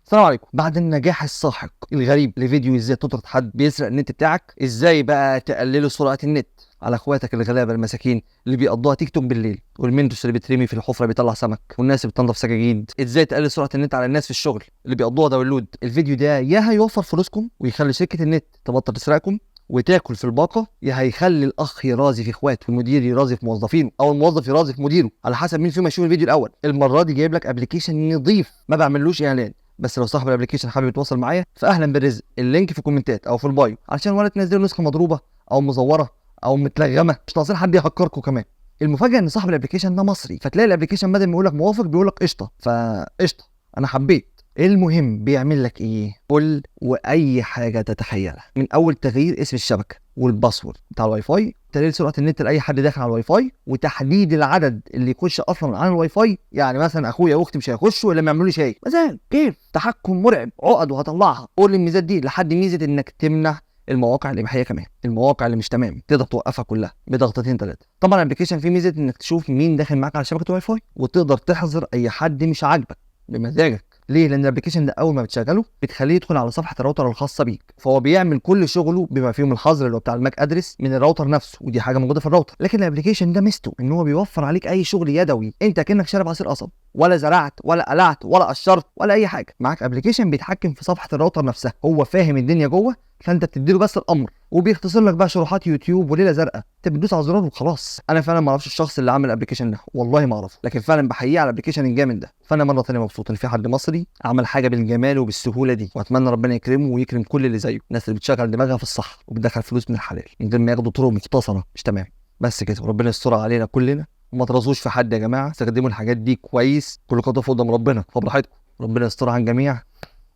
السلام عليكم. بعد النجاح الساحق الغريب لفيديو ازاي تطرد حد بيسرق النت بتاعك، ازاي بقى تقللوا سرعة النت على اخواتك الغلابة المساكين اللي بيقضوها تيك توك بالليل، والمنتوس اللي بترمي في الحفرة بيطلع سمك، والناس اللي بتنضف سجاجيد، ازاي تقلل سرعة النت على الناس في الشغل اللي بيقضوها download. الفيديو ده يا هيوفر فلوسكم ويخلي شركة النت تبطل تسرقكم وتاكل في الباقه، يا هيخلي الاخ يرازي في اخواته والمدير يرازي في موظفينه، او الموظف يرازي في مديره، على حسب مين فيهم هيشوف الفيديو الاول. المرة دي جايب لك application نظيف ما بعملوش اعلان، بس لو صاحب ال application حابب يتواصل معايا فاهلا بالرزق، ال link في الكومنتات او في ال bio، علشان ولا تنزلوا نسخه مضروبة او مزوره او متلغمه، مش ناقصين حد يهكركم. كمان المفاجاة ان صاحب ال application ده مصري، فتلاقي ال application بدل ما يقول لك موافق بيقول لك قشطه، فقشطه انا حبيت. المهم بيعمل لك ايه؟ كل واي حاجة تتخيلها، من اول تغيير اسم الشبكة وال password بتاع الواي فاي، تقليل سرعة النت لاي حد داخل على الواي فاي، وتحديد العدد اللي يخش اصلا على الواي فاي، يعني مثلا اخويا واختي مش هيخشوا الا لما يعملوا لي شاي مثلا. كيف تحكم مرعب، عقد وهطلعها. كل الميزات دي لحد ميزة انك تمنع المواقع الاباحية، كمان المواقع اللي مش تمام تقدر توقفها كلها بضغطتين ثلاثة. طبعا ال application فيه ميزة انك تشوف مين داخل معاك على شبكة الواي فاي، وتقدر تحظر اي حد مش عاجبك بمزاجك. ليه؟ لان ال application ده اول ما بتشغله بتخليه يدخل على صفحة الراوتر الخاصة بيك، فهو بيعمل كل شغله بما فيهم الحظر اللي هو بتاع ال MAC address من الراوتر نفسه، ودي حاجة موجودة في الراوتر. لكن ال application ده ميزته ان هو بيوفر عليك اي شغل يدوي، انت كانك شارب عصير قصب، ولا زرعت ولا قلعت ولا قشرت ولا اي حاجة. معاك application بيتحكم في صفحة الراوتر نفسها، هو فاهم الدنيا جوه، فانت بتديله بس الامر، وبيختصر لك بقى شروحات يوتيوب وليلة زرقاء، انت بتدوس على الزرار وخلاص. انا فعلا ما اعرفش الشخص اللي عمل ال application ده، والله ما اعرفه، لكن فعلا بحييه على ال application الجامد ده. فانا مرة ثانية مبسوط ان في حد مصري عمل حاجة بالجمال وبالسهوله دي، واتمنى ربنا يكرمه ويكرم كل اللي زيه، الناس اللي بتشغل دماغها في الصح وبتدخل فلوس من الحلال من غير ما ياخدوا طرق مختصره مش تمام. بس كده، وربنا يستر علينا كلنا، وما ترازوش في حد يا جماعة، استخدموا الحاجات دي كويس، كل خطوة قدام ربنا، فبراحتكم، ربنا يستر على الجميع.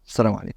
السلام عليكم.